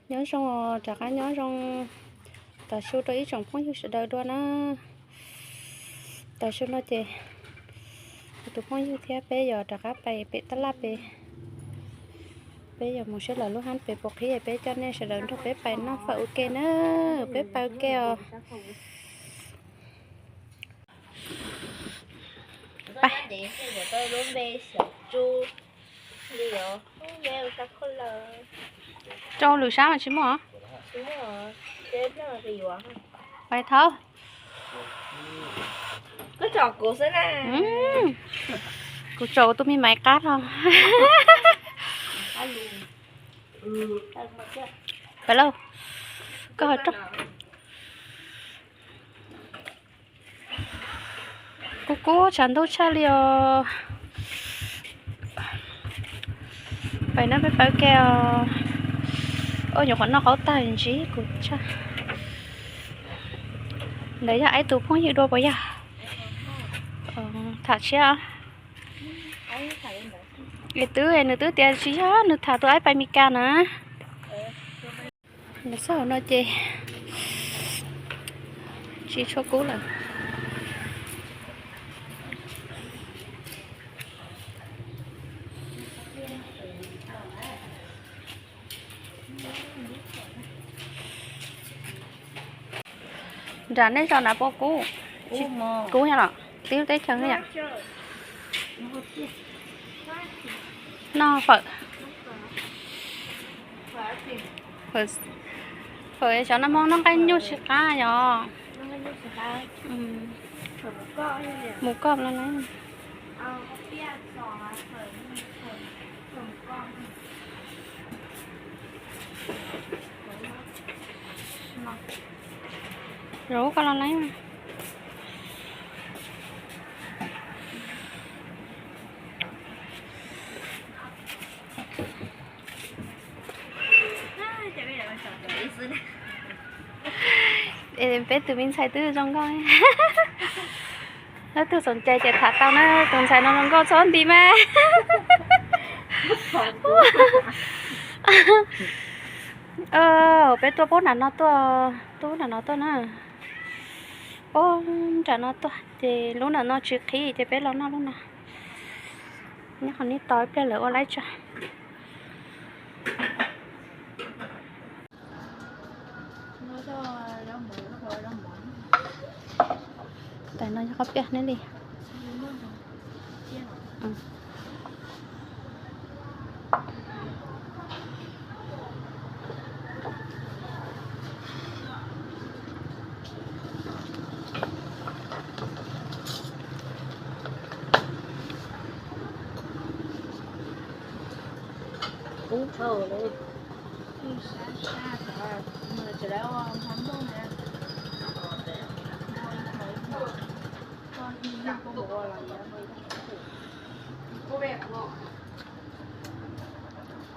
Nyob zoo os, rov qab nyob zoo tav su rau ib tsoom phooj ywg sawv daws dua na. Tav su no ces kuv tus phooj ywg thiab peb yuav rov qab pais pem tab laj pem. Peb yuav mus saib lawv lub hab pem puas qhib, peb coj nej sawv daws nrog peb pais noj fawm ua ke na. Peb pais ua ke os. Rau lwm sab mas tsis muaj. Pais thaum kuv tsom tus me maiv qab no. Pais lauj, koj ho rau. Kub kub tshav ntuj tshaj li os. Pais na peb pawg ke os. Ua nyuam qhuav noj qaub tag ntsib kuv tshaj. Ntawd yog aib tus phooj ywg dua puas yog? Tham tshiab. Es twb nws twb tias tsis yog, nws tham tus aib pais Mes Kas na. Nws xauj hauv no ces tsis tshua kub lawm. Nram nej zos na puas kub? Kub yog los tib lub teb chaws yom. Noj fawm. Fawm xyov nag hmo noj nqaij nyuj tsis qab yom. Mus koj los lawm. Rau koj los lawm. Peb tus me ntxhais twb zoo nkauj. Leej twg xoom cai ces tham tau na, tus ntxhais no zoo nkauj txhob nti mas. Peb tuaj pub nram no tuaj, tuaj pub nram no tuaj na. Pub nram no tuaj ces lub nram no tsis qhib ces peb los noj lub no. Nyob qhov nej tos ib pliag lawv ua laib tso. Tais no yog qhov piaj neb li. Kub dhau li.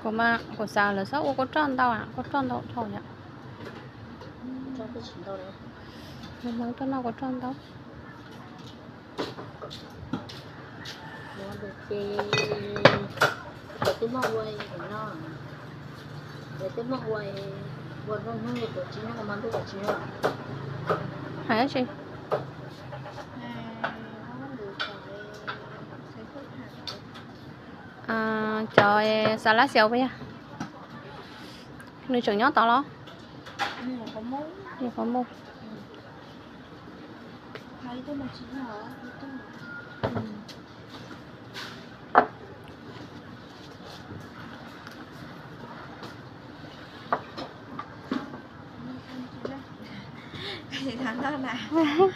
Kuv mas kuv xav lawv txhob ua kua roj ntau, kua roj ntau dhau yom. Hmoob tuaj noj kua roj ntau. Hais dab tsi? Cov xav lab xyaw puas yog? Nws tseem nyob tod los? Nws qhov muag.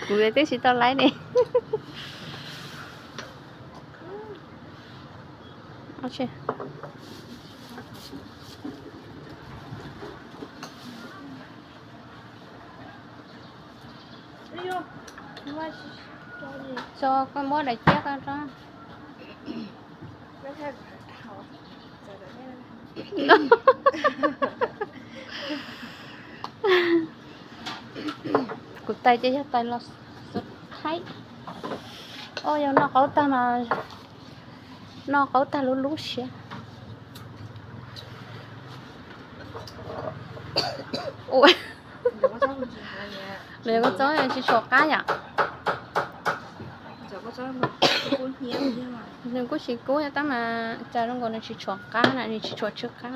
Kuv twb tsis tau laib ne. Tso koj muab daim ciab koj tso. Kuv tais ces yog tais los xov thaib. Au, yog noj qaub tag mas, noj qaub tag lub lub siab. Ua, los yog koj txob tsis tshua qab yom? Nws kuj tsis kub thiab tab mas cas zoo nkaus nws tsis tshua qab na, nws tsis tshua tsw qab.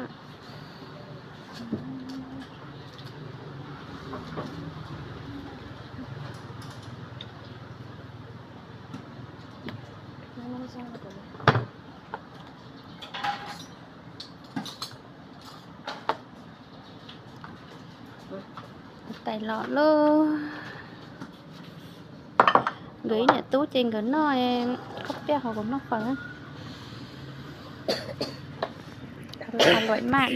Tais los lauj. Nkawd ib niam tub ces nkawd noj khaub piaj hos kuv noj fawm. Luam maj.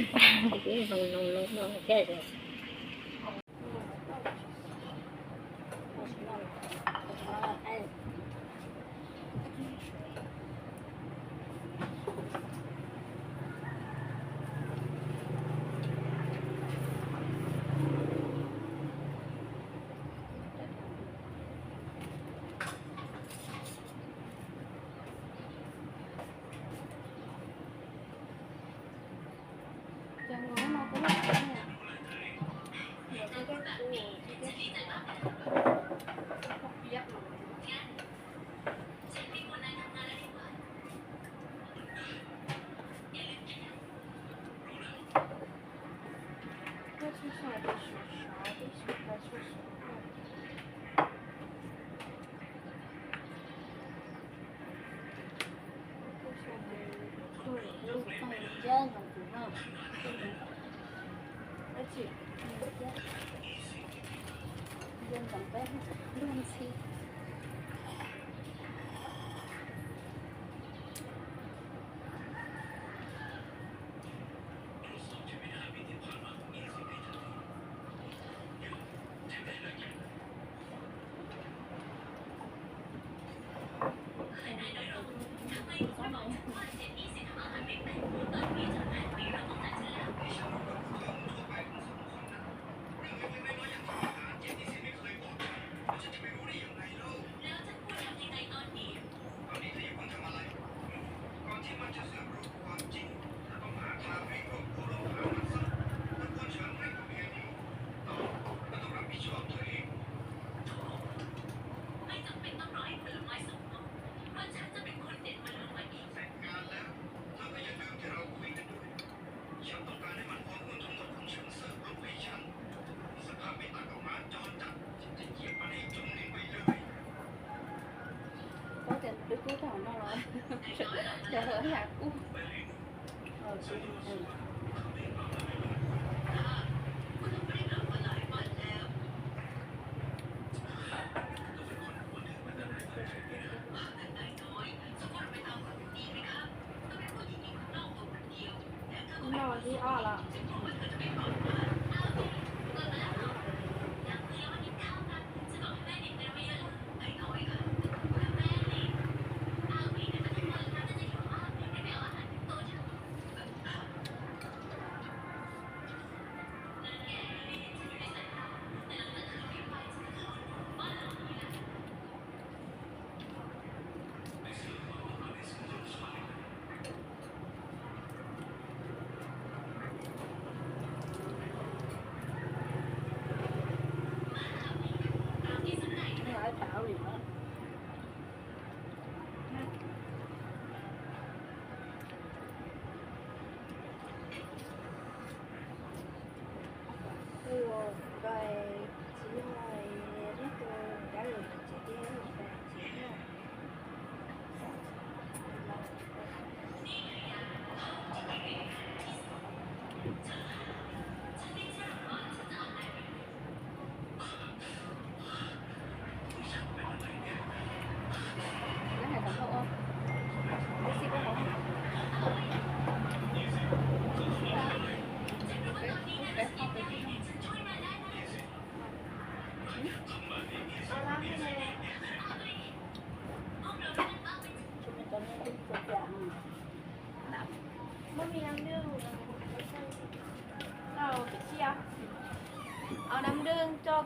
Đóng đương cho,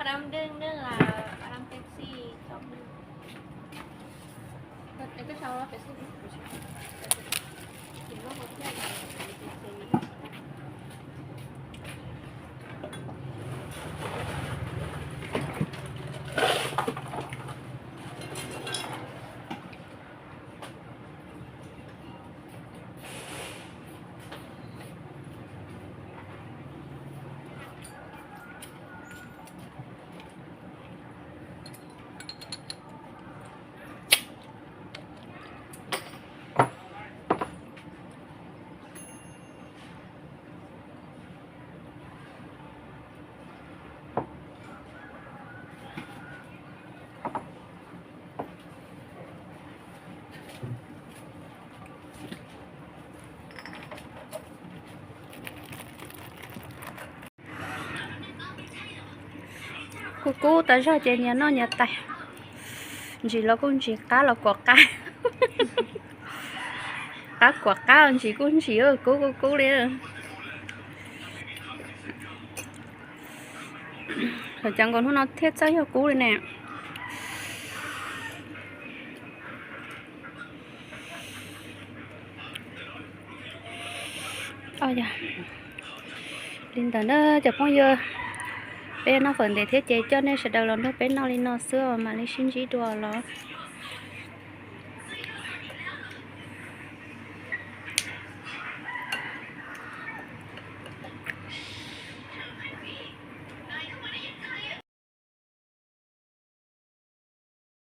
đóng đương, đương là đóng taxi cho đương. Em cứ sau đó phải xin. Chỉ có một cái là taxi. Kuj kub tas zog ces nyias noj nyias tais. Ntsis los kuj ntsis, qab los kuam qab. Qab kuam qab, ntsis kuj ntsis, kub kuj kub li. Lawv cov nkaus hnub no thiaj txawj yog kub li ne. Li ntawd na cov phooj ywg, peb noj fawm ntev thiab ces coj nej sawv daws los nrog peb noj li no xwb mam li sib ntsib dua los.